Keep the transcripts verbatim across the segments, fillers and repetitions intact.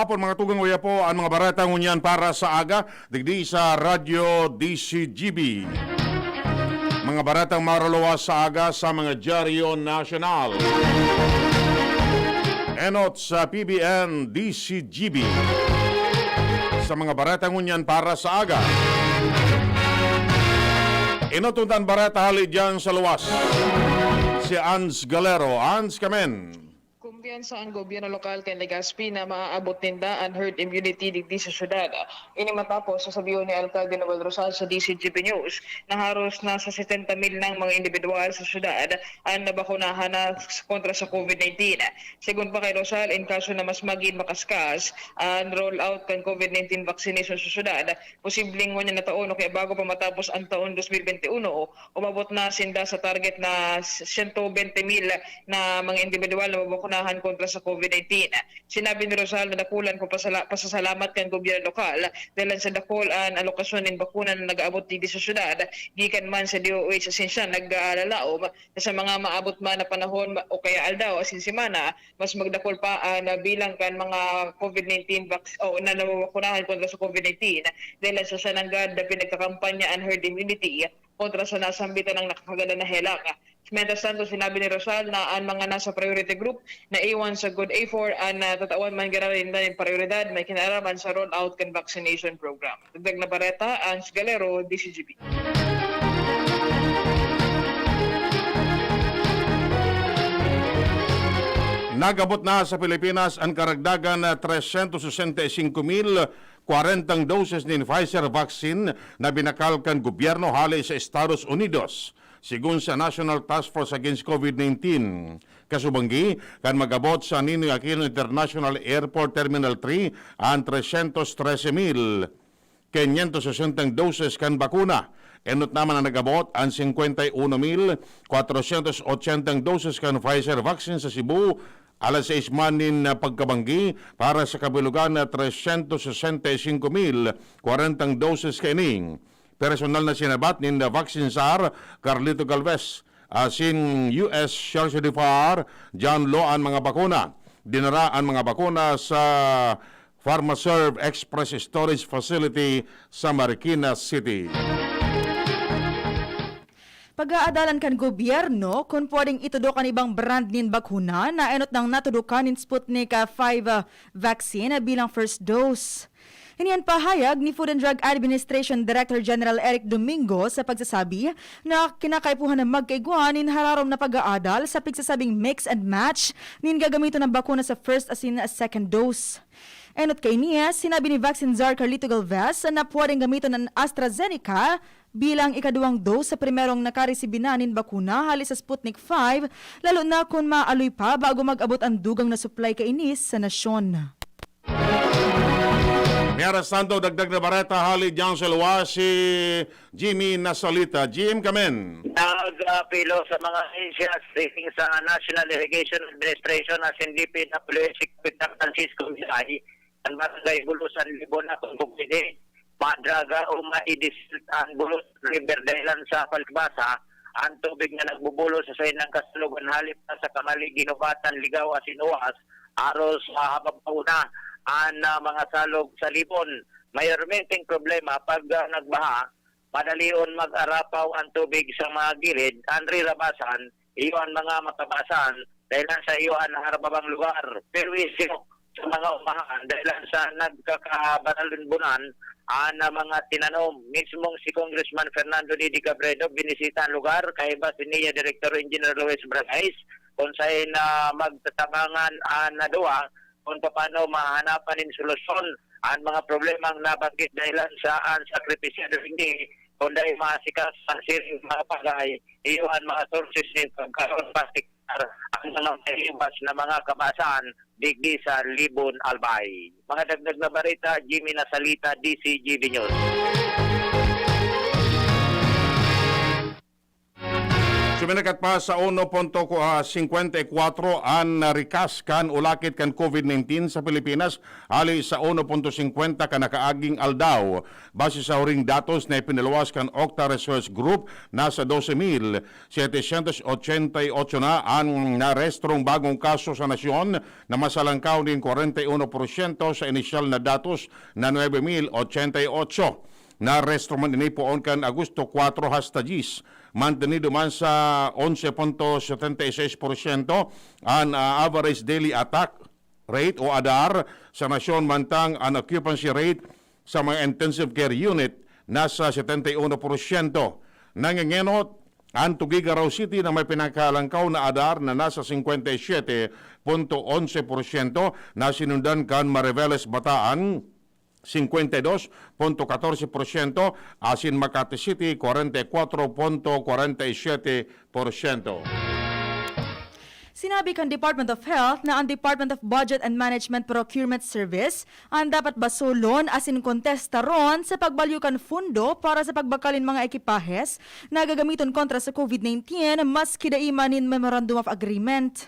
Hapon, mga tugang, uya po an mga bareta ngunyan para sa aga, digdi sa Radyo D C G B. Mga baretang maruluwas sa aga sa mga dyaryo nasyonal. Enot sa P B N D C G B. Sa mga bareta ngunyan para sa aga. Enot undan bareta hali diyan sa luwas. Si Ans Galero. Ans, kamen. Kumpiyansa an gobyerno lokal kan Legazpi na maaabot ninda an herd immunity digdi sa syudad. Ini matapos sa sabihon ni Alkalde Noel Rosal sa D C G B News na haros nasa setenta mil nang mga indibidwal sa syudad an nabakunahan na kontra sa COVID nineteen. Segun pa kay Rosal, in kaso na mas magin makaskas an rollout kan COVID nineteen vaccination sa syudad, posibleng ngunyan na taon o kaya bago pa matapos an taon dos mil bente uno, umabot na sinda sa target na siyento bente mil na mga indibidwal na mabakunahan kontra sa COVID nineteen. Sinabi ni Rosal na dakulan pa pasala-, pasasalamat kan gobyerno lokal dahil sa dakul an alokasyon nin bakuna na nag-aabot digdi sa syudad, gikan man sa D O H Asuncion, naglalalaom na sa mga maabot man na panahon ma-, o kaya aldaw, asin semana, mas magdakul pa an bilang kan mga COVID nineteen vac-, o na nababakunahan kontra sa COVID nineteen dahil sa siya nanggad na pinagkakampanya an herd immunity kontra sa nasambitan ng nakakagada na helang. Mientras tanto, sinabi ni Rosal na an mga nasa priority group na iwan sa good A four an, ah, tatawan man giraray ninda nin prioridad may kinaraman sa rollout kan vaccination program. Dagdag na bareta, Ans Galero, D C G B. Nag-abot na sa Pilipinas an karagdagan na tresyentos sesenta y singko mil kwarentang doses nin Pfizer vaccine na binakal kan gobyerno hale sa Estados Unidos, segun sa National Task Force Against COVID nineteen. Kasubanggi, kan mag-abot sa Ninoy Aquino International Airport Terminal three an tresyentos trese mil kinyentos sesentang doses kan bakuna. Enot naman an nag-abot an singkwenta y uno mil kwatrosyentos otsentang doses kan Pfizer vaccine sa Cebu, alas sais man nin pagkabanggi para sa kabilugan na tresyentos sesenta y singko mil kwarentang doses kaini. Personal na sinabat nin Vaccine Czar Carlito Galvez asin U S Charge d'Affaires John Lo an mga bakuna. Dinara an mga bakuna sa PharmaServe Express Storage Facility sa Marikina City. Pag-aadalan kan gobyerno kun pwedeng itudok an ibang brand nin bakuna na enot nang natudokan nin Sputnik, ah, five, ah, vaccine bilang first dose. Ini an pahayag ni Food and Drug Administration Director General Eric Domingo sa pagsasabi na kinakaipuhan na magkaigwa nin hararom na pag-aadal sa pigsasabing mix and match nin gagamiton na bakuna sa first asin second dose. Enot kaini, sinabi ni Vaccine Czar Carlito Galvez na pwedeng gamiton an AstraZeneca bilang ikaduwang dose sa primerong nakaresibi na nin bakuna hali sa Sputnik five, lalo na kun maaloy pa bago mag-abot an dugang na supply kaini sa nasyon. Mientras tanto, dagdag na bareta hali diyan sa luwas, si Jimmy Nasalita. Jim, kamen. Nag-apilo sa mga ahensya sa National Irrigation Administration asin D P W H si Kapitan Francisco Milay, ang barangay Bulusan, Libon, akong pagpili. Madraga o maidis ang Bulos River dahilan sa palibasa, ang tubig na nagbubulos sa saindang kasalugan halip na sa Kamali, Ginubatan, Ligaw, asin Uwas, aros sa hababaw na an, ah, mga salog sa Libon. Mayormenteng problema pag, ah, nagbaha, madalion mag-arapaw ang tubig sa mga gilid, an rirabasan, iyo an mga matabasan, dahilan sa iyo an harbabang lugar. Perwisyo sa mga umahan, dahilan sa nagkakabaralunbunan an mga tinanom. Mismong si Congressman Fernando Didi Cabredo binisita ang lugar, kaiba si N I A Director Engineer Luis Bragais, kung saen na magtatabangan an duwa kung paano mahanapan nin solusyon ang mga problemang nabanggit dahilan sa ang sakripisyo, hindi kung dahil maasikas ang siring mga bagay, iyo ang mga sources nin pagkaroon, patikar ang mga maiwas na mga kabasan digdi sa Libon, Albay. Mga dagdag na bareta, Jimmy Nasalita, D C G B News. Minakat pa sa uno punto singkwenta y kwatro an rikas kan ulakit kan COVID nineteen sa Pilipinas, hali sa uno punto singkwenta kan nakaaging aldaw. Base sa huring datos na ipinaluwas kan Octa Research Group, nasa dose mil setecientos ochenta y ocho na an narehistrong bagong kaso sa nasyon, na mas halangkaw nin kwarenta y uno porsyento sa inisyal na datos na nuebe mil ochenta y ocho. Narehistro man ini poon kan Agosto kwatro hasta dyes. Mantenido man sa onse punto setenta y seis porsyento an, ah, average daily attack rate o adar sa nasyon, mantang an occupancy rate sa mga intensive care unit nasa setenta y uno porsyento. Nangengenot an Tuguegarao City na may pinakahalangkaw na adar na nasa singkwenta y siyete punto onse porsyento, na sinundan kan Mariveles Bataan, singkwenta y dos punto katorse porsyento, asin Makati City, kwarenta y kwatro punto kwarenta y siyete porsyento. Sinabi kan Department of Health na ang Department of Budget and Management Procurement Service an dapat basolon asin kontestaron sa pagbalyo kan fundo para sa pagbakal nin mga ekipahes na gagamiton kontra sa COVID nineteen, maski dai man nin Memorandum of Agreement.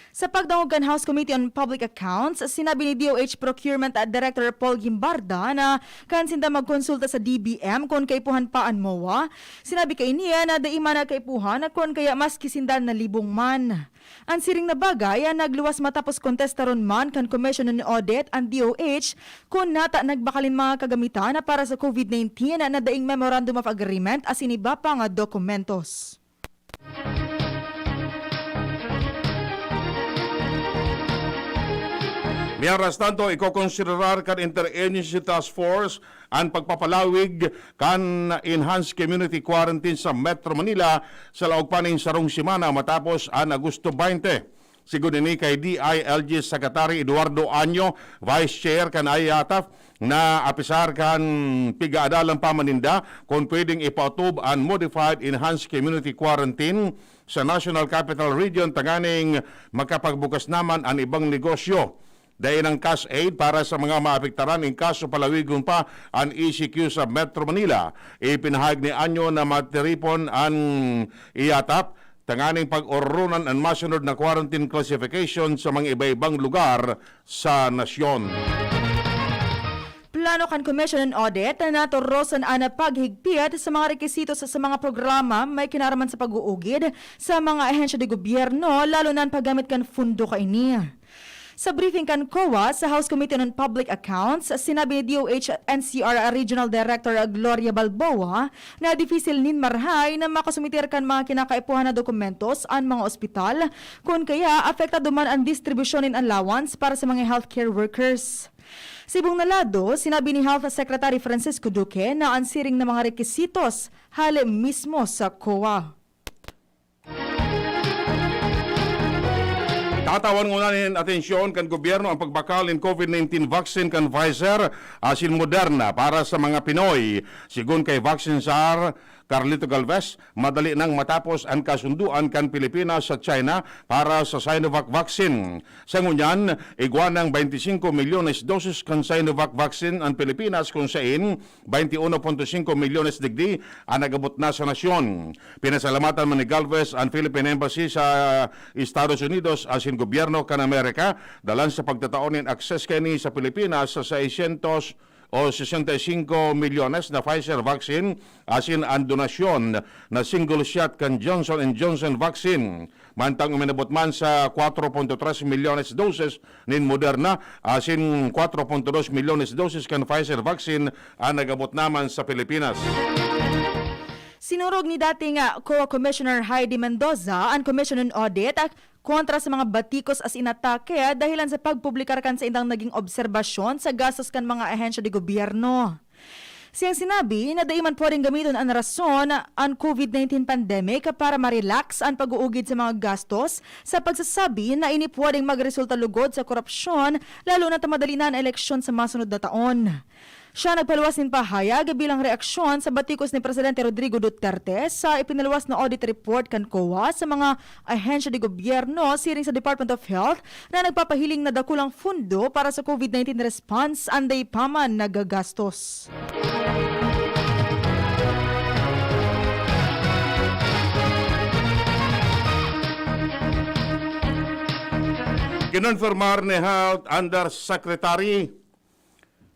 Sa pagdangog kan House Committee on Public Accounts, sinabi ni D O H Procurement Director Paul Gimbarda na kan sinda magkonsulta sa D B M kun kaipuhan pa an MOA, sinabi kaini na dai man kaipuhan kun kaya maski sinda nalibong man. An siring na bagay an nagluwas matapos kontestaron man kan Commission on Audit an D O H kun nata nagbakal nin mga kagamitan na para sa COVID nineteen na daing Memorandum of Agreement asin iba pa nga dokumentos. Mientras tanto, ikokonsiderar kan Interagency Task Force an pagpapalawig kan Enhanced Community Quarantine sa Metro Manila sa laog pa nin sarong semana matapos an Agosto baynte. Sigon ini kay D I L G Secretary Eduardo Año, Vice Chair kan IATF, na apisar kan pigaadalan pa man ninda kun pwedeng ipaotob an Modified Enhanced Community Quarantine sa National Capital Region tanganing makapagbukas naman an ibang negosyo. Dai nang cash aid para sa mga maapektaran in kaso palawigon pa an E C Q sa Metro Manila. Ipinahayag ni Anyo na matiripon an IATF tanganing pag-ororonan an masunod na quarantine classification sa mga iba-ibang lugar sa nasyon. Plano kan Commission on Audit na torosan an paghigpit sa mga rekisitos sa mga programa may kinaraman sa pag-uugid sa mga ahensya de gobyerno, lalo na an paggamit kan pundo kaini. Sa briefing kan COA sa House Committee on Public Accounts, sinabi ni D O H N C R Regional Director Gloria Balboa na dipisil nin marahay na makasumiter kan mga kinakaipuhan na dokumentos an mga ospital, kun kaya apektado man an distribusyon nin allowance para sa mga healthcare workers. Sa ibong na lado, sinabi ni Health Secretary Francisco Duque na an siring na mga rekisitos hale mismo sa COA. Tatawan ngunyan nin atensyon kan gobyerno an pagbakal nin COVID nineteen vaccine kan Pfizer asin Moderna para sa mga Pinoy. Sigon kay Vaccine Czar Carlito Galvez, madali nang matapos an kasundoan kan Pilipinas sa China para sa Sinovac vaccine. Sa ngunyan, igwa nang baynte singko milyones doses kan Sinovac vaccine an Pilipinas, kun sain baynte uno punto singko milyones digdi an nag-abot na sa nasyon. Pinasalamatan man ni Galvez an Philippine Embassy sa Estados Unidos asin gobyerno kan Amerika dalan sa pagtatao nin access kaini sa Pilipinas sa seiscientos o sesenta y cinco milyones na Pfizer vaccine asin an donasyon na single shot kan Johnson and Johnson vaccine. Mantang uminabot man sa kwatro punto tres milyones doses nin Moderna asin kwatro punto dos milyones doses kan Pfizer vaccine an nag-abot naman sa Pilipinas. Sinurog ni dating, ah, COA Commissioner Heidi Mendoza an Commission on Audit, ah, kontra sa mga batikos asin atake, ah, dahelan sa pagpublikar kan saindang naging obserbasyon sa gastos kan mga ahensya de gobyerno. Siyang sinabi na dai man pwedeng gamiton an rason an COVID nineteen pandemic para ma-relax an pag-uugid sa mga gastos sa pagsasabi na ini pwedeng magresulta lugod sa korupsyon, lalo na ta madali na an eleksyon sa masunod na taon. Siya nagpaluwas nin pahayag bilang reaksyon sa batikos ni Presidente Rodrigo Duterte sa ipinaluwas na audit report kan COA sa mga ahensya de gobyerno siring sa Department of Health na nagpapahiling na dakulang pundo para sa COVID nineteen response an dai pa man nagagastos. Kinonfirmar ni Health Undersecretary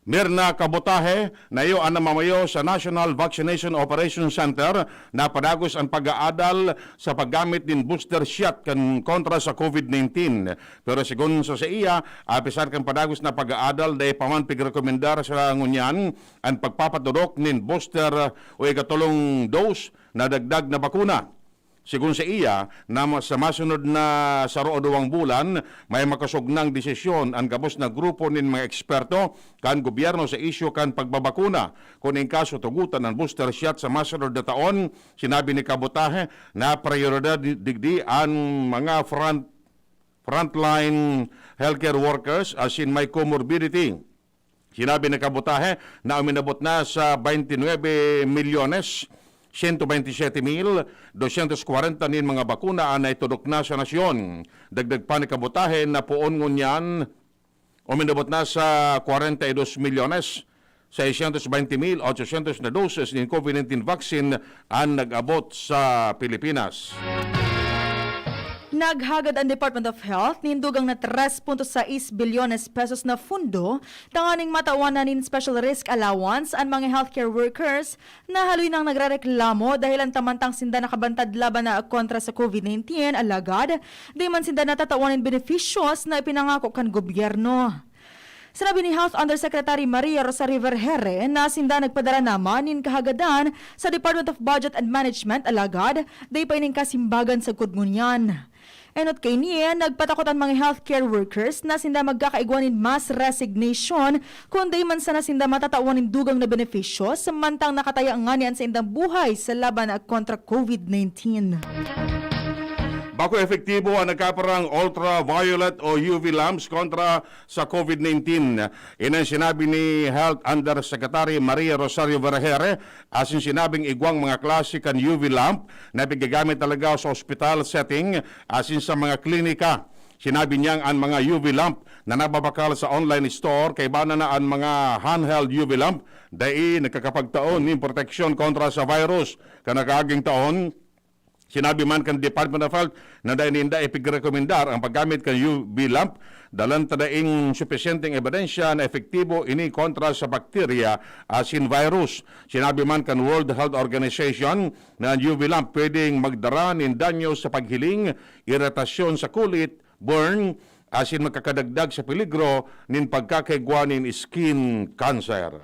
Mirna Kabutahe na iyo an namamayo sa National Vaccination Operation Center na padagos an pag-aadal sa paggamit nin booster shot kan kontra sa COVID nineteen. Pero segun sa saiya, apisar kan padagos na pag-aadal, dai pa man pigrekomendar sa ngunyan an pagpapaturok nin booster o ikatolong dose na dagdag na bakuna. Segun sa iya, na ma-, sa masunod na saro o duwang bulan, may makasugnang desisyon an gabos na grupo nin mga eksperto kan gobyerno sa isyu kan pagbabakuna. Kun in kaso tugutan an booster shot sa masunod na taon, sinabi ni Kabutahe na prioridad di-, digdi an mga front, frontline healthcare workers asin may comorbidity. Sinabi ni Kabutahe na uminabot na sa twenty-nine milyones, siyento bentisiete mil dosyentos kwarenta nin mga bakuna an naitudok na sa nasyon. Dagdag pa ni Kabutahe na poon ngunyan, uminabot na sa kwarenta y dos milyones, seiscientos benti mil, ochocientos na doses nin COVID nineteen vaccine an nag-abot sa Pilipinas. Naghagad an Department of Health nin dugang na tres punto sais bilyones pesos na fundo tanganing matawan na nin special risk allowance an mga healthcare workers na haloy nang nagrereklamo dahil an tamantang sinda nakabantad laban na kontra sa COVID nineteen, alagad di man sinda natatawan nin benepisyos na ipinangako kan gobyerno. Sinabi ni Health Undersecretary Maria Rosario Vergeire na sinda nagpadara naman nin kahagadan sa Department of Budget and Management, alagad dai pa ining kasimbagan sagkod ngunyan. Enot kaini, nagpatakot an mga healthcare workers na sinda magkakaigwa nin mass resignation kun dai man sana sinda matatawan nin dugang na benepisyo, samantang nakataya ngani an saindang buhay sa laban kontra COVID nineteen. Bako epektibo an nagkaparang ultraviolet o U V lamps kontra sa COVID nineteen. Ini an sinabi ni Health Undersecretary Maria Rosario Vergeire, asin sinabing igwang mga klase kan U V lamp na pigagamit talaga sa ospital setting asin sa mga klinika. Sinabi niyang an mga U V lamp na nababakal sa online store kaiba na an mga handheld U V lamp, dai nagkakapagtao nin proteksyon kontra sa virus. Kan nakaaging taon, sinabi man kan Department of Health na dai ninda ipigrekomendar ang paggamit kan U V lamp, dalan ta daing supisyenteng ebidensya na epektibo ini kontra sa bakterya asin virus. Sinabi man kan World Health Organization na an U V lamp pwedeng magdara nin danyo sa paghiling, iritasyon sa kulit, burn, asin makakadagdag sa peligro nin pagkakaigwa nin skin cancer.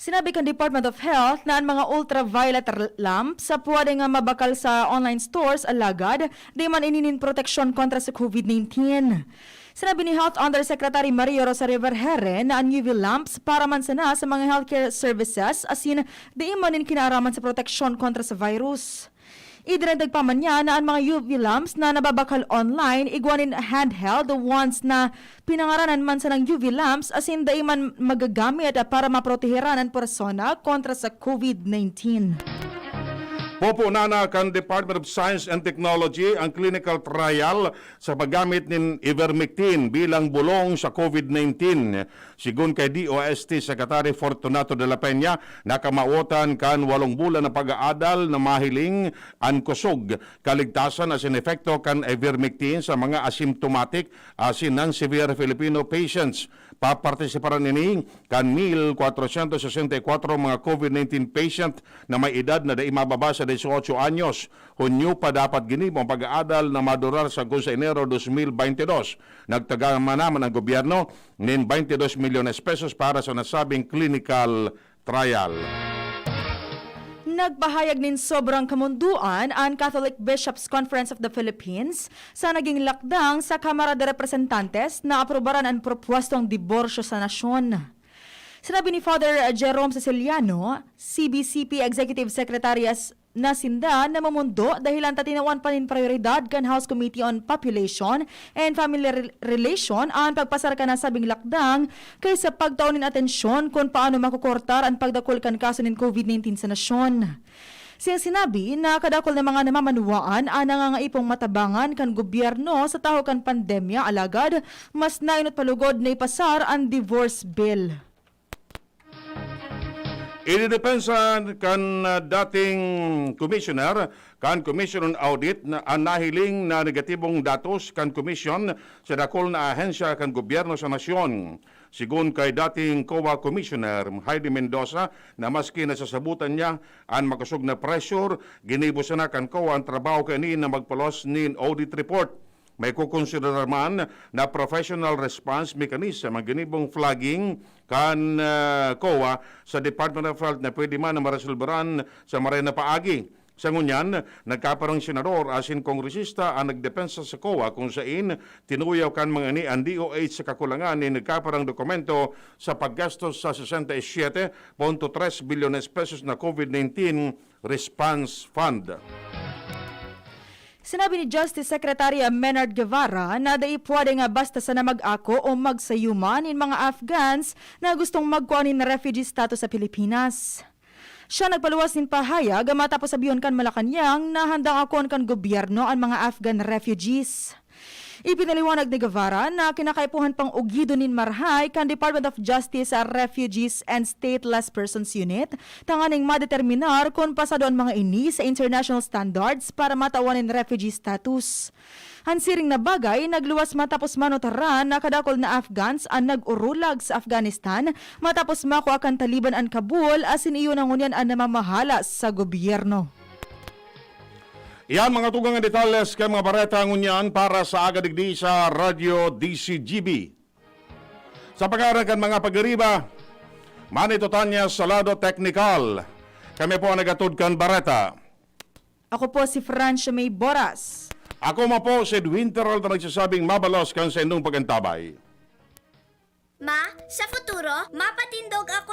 Sinabi kan Department of Health na an mga ultraviolet r-, lamps sa pwede nga mabakal sa online stores, alagad di man ini nin proteksyon kontra sa COVID nineteen. Sinabi ni Health Undersecretary Maria Rosario Vergeire na an U V lamps para man sana sa mga healthcare services, asin di man nin kinaaraman sa proteksyon kontra sa virus. Idinagdag pa man niya na an mga U V lamps na nababakal online igwa nin handheld wands na pinangaranan man sanang U V lamps asin dai man magagamit para maproteheran an persona kontra sa COVID nineteen. Pupunana kan Department of Science and Technology ang clinical trial sa paggamit nin ivermectin bilang bulong sa COVID nineteen. Sigon kay D O S T Secretary Fortunato de la Peña, nakamawotan kan walong bulan na pag-aadal na mahiling an kusog, kaligtasan asin epekto kan ivermectin sa mga asymptomatic asin non-severe Filipino patients. Papartisiparan ini kan mil kwatrosyentos sesenta y kwatro mga COVID nineteen patient na may edad na dai mababa sa dieciocho anyos. Hunyo pa dapat ginibo ang pag-aadal na madurar sagkod sa Enero dos mil baynte dos. Nagtaga man naman ang gobyerno nin baynte dos milyones pesos para sa nasabing clinical trial. Nagpahayag nin sobrang kamondoan an Catholic Bishops' Conference of the Philippines sa naging lakdang sa Kamara de Representantes na aprobaran an propwestong diborsyo sa nasyon. Sinabi ni Father Jerome Ceciliano, C B C P Executive Secretary, as na sinda namumundo dahilan ta tinawan pa nin prayoridad kan House Committee on Population and Family Re-, Relation an pagpasar kan nasabing lakdang kaysa pagtao nin atensyon kun paano makokortar an pagdakul kan kaso nin COVID nineteen sa nasyon. Siyang sinabi na kadakul na mga namamanwaan an nangangaipong matabangan kan gobyerno sa tahaw kan pandemya, alagad mas nainot pa lugod na ipasar an divorce bill. Ididepensa kan, ah, dating commissioner kan Commission on Audit na an nahiling na negatibong datos kan komisyon sa dakul na ahensya kan gobyerno sa nasyon. Sigon kay dating COA Commissioner Heidi Mendoza, na maski nasasabutan niya an makosog na pressure, ginibo sana kan COA an trabaho kaini na magpaluwas nin audit report. May kukonsiderar man na professional response mechanism ang ginibong flagging kan, ah, COA sa Department of Health na pwede man na maresolbaran sa maray na paagi. Sa ngunyan, nagkaparang senador asin kongresista ang nagdepensa sa COA, kung sain tinuyaw kan mga ini an D O H sa kakulangan nin nagkaparang dokumento sa paggastos sa sesenta y siete punto tres bilyones pesos na COVID nineteen Response Fund. Sinabi ni Justice Secretary Menard Guevara na dai pwede nga basta sana mag-ako o magsayuma nin mga Afghans na gustong magkua nin refugee status sa Pilipinas. Siya nagpaluwas nin pahayag matapos sabihon kan Malacañang na handang akon kan gobyerno an mga Afghan refugees. Ipinaliwanag ni Guevara na kinakaipuhan pang ugidon nin marahay kan Department of Justice sa Refugees and Stateless Persons Unit tanganing madeterminar kun pasado an mga ini sa international standards para matawan nin refugee status. An siring na bagay nagluwas matapos manotaran na kadakul na Afghans an nag-orulag sa Afghanistan matapos makua kan Taliban an Kabul asin iyo na ngunyan an namamahala sa gobyerno. Iyan mga tugang na detalles kan mga bareta ngunyan para sa aga digdi sa Radyo D C G B. Sa pangaran kan mga pag-ariba, Manny Totanya sa lado teknikal. Kami po ang nagatod kan bareta. Ako po si Francia May Boras. Ako man po si Edwin Terrell na nagsasabing mabalos kan sa inyong pag-antabay. Ma, sa futuro, mapatindog ako